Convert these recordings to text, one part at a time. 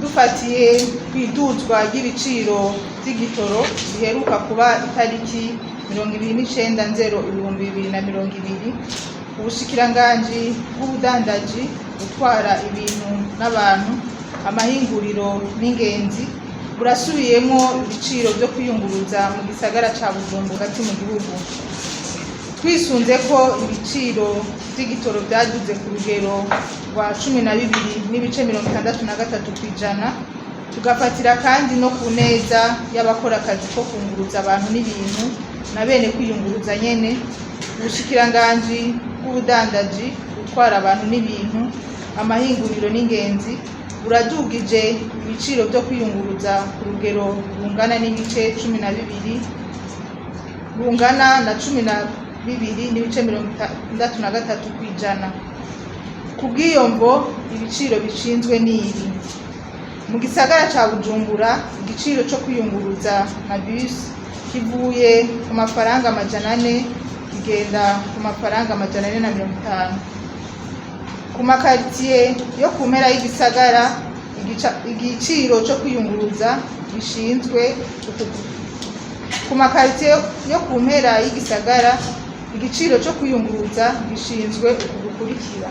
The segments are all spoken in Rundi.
Dufatiye kw'iduzwa ry'ibiciro vy'igitoro biheruka kuba itariki 29/0/2020, ubushikiranganji bw'ubudandaji, gutwara ibintu n'abantu, amahinguriro n'ingenzi burasubiyemwo ibiciro vyo kwiyunguruza mu gisagara ca Bujumbura hagati mu gihugu. Twisunze ko ibiciro vy'igitoro vyaduze ku rugero rwa 12.63%, tugafatira kandi no ku neza y'abakora akazi ko kunguruza abantu n'ibintu na bene kwiyunguruza nyene, ubushikiranganji bw'ubudandaji, gutwara abantu n'ibintu, amahinguriro n'ingenzi buradugije ibiciro vyo kwiyunguruza ku rugero rungana n'ibice 12, rungana na 12.63%. Ku bw'iyo mvo, ibiciro bishinzwe n'ibi: mu gisagara ca Bujumbura, igiciro co kwiyunguruza na bus kivuye ku mafaranga 400 kigenda ku mafaranga 450. Ku makaritiye yo ku mpera y'igisagara, igiciro co kwiyunguruza gishinzwe ku makaritiye yo ku mpera y'igisagara, igiciro co kwiyunguruza gishinzwe uku gukurikira: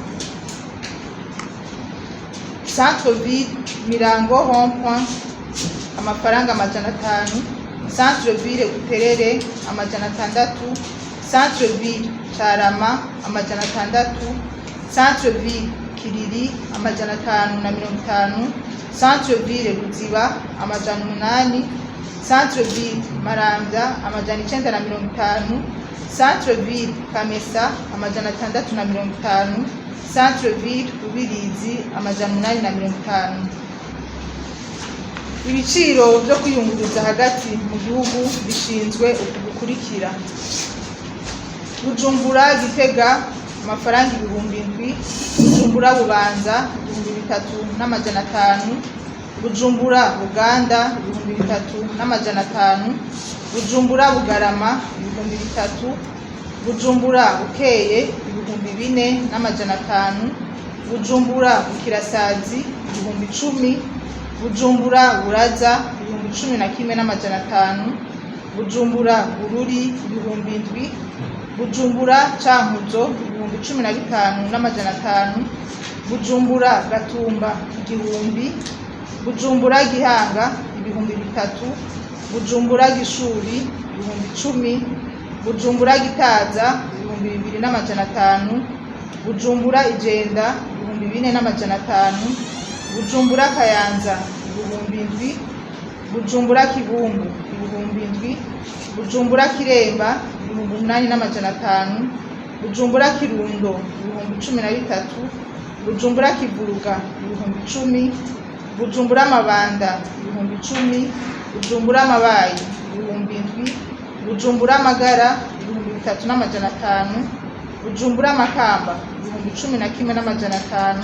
Centre ville, Mirango rond-point, amafaranga 500; Centre ville, Buterere, 600; Centre ville, Carama, 600; Centre ville, Kiriri, 550; Centre ville, Ruziba, 800; Centre ville, Maramvya, 950; Centre ville, Kamesa, 650; Centre ville, Rubirizi, 850. Ibiciro vyo kwiyunguruza hagati mu gihugu bishinzwe uku gukurikira: Bujumbura Gitega, amafaranga 7000; Bujumbura Bubanza, 3500; Bujumbura Buganda, 3500; Bujumbura Bugarama, 3000; Bujumbura Bukeye, 4500; Bujumbura Bukirasazi, 10 000; Bujumbura Buraza, 11 500; Bujumbura Bururi, 7000; Bujumbura Cankuzo, 15 500; Bujumbura Gatumba, 1000; Bujumbura Gihanga, 3000; Bujumbura Gishubi, 10 000; Bujumbura Gitaza, 2500; Bujumbura Ijenda, 4500; Bujumbura Kayanza, 7000; Bujumbura Kibumbu, 7000; Bujumbura Kiremba, 8500; Bujumbura Kirundo, 13 000; Bujumbura Kivuruga, 10 000; Bujumbura Mabanda, 10 000; Bujumbura Mabayi, 7000; Bujumbura Magara, 3500; Bujumbura Makamba, 11 500;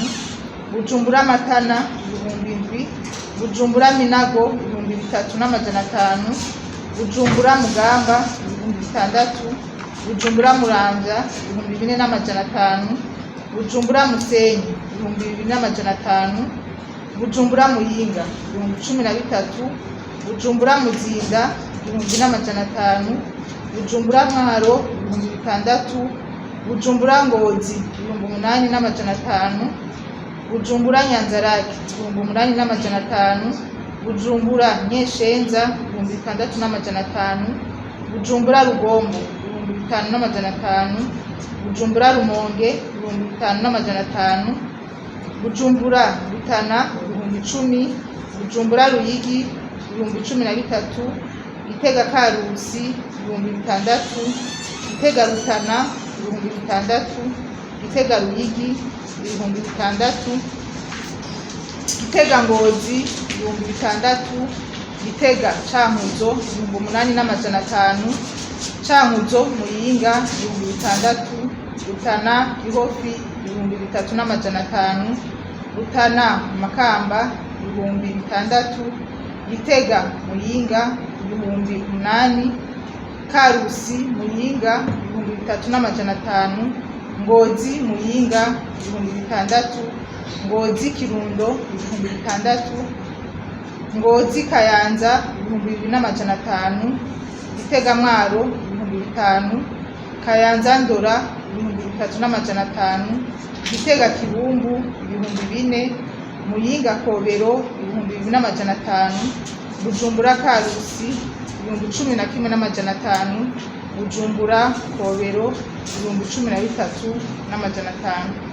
Bujumbura Matana, 7000; Bujumbura Minago, 3500; Bujumbura Mugamba, 6000; Bujumbura Muramvya, 4500; Bujumbura Musenyi, 2500; Bujumbura Muyinga, 13 000; Bujumbura Muzinda, 1500; Bujumbura Mwaro, 6000; Bujumbura Ngozi, 8500; Bujumbura Nyanzarake, 8500; Bujumbura Nyeshenza, 6500; Bujumbura Rugombo, 5500; Bujumbura Rumonge, 5500; Bujumbura Rutana, 10 000; Bujumbura Ruyigi, 13 000; Gitega Karusi, 6000; Gitega Rutana, 6000; Gitega Ruyigi, 6000; Gitega Ngozi, 6000; Gitega Cankuzo, 8500; Cankuzo Muyinga, 6000; Rutana Gihofi, 3500; Rutana Makamba, 6000; Gitega Muyinga, 8000; Karusi Muyinga, 3500; Ngozi Muyinga, 6000; Ngozi Kirundo, 6000. Ngozi Kayanza 2500, Gitega Mwaro 5000, Kayanza Ndora 3500, Gitega Kibumbu 4000, Muyinga Kobero 2500, Bujumbura Karusi 11500, Bujumbura Kobero 13500.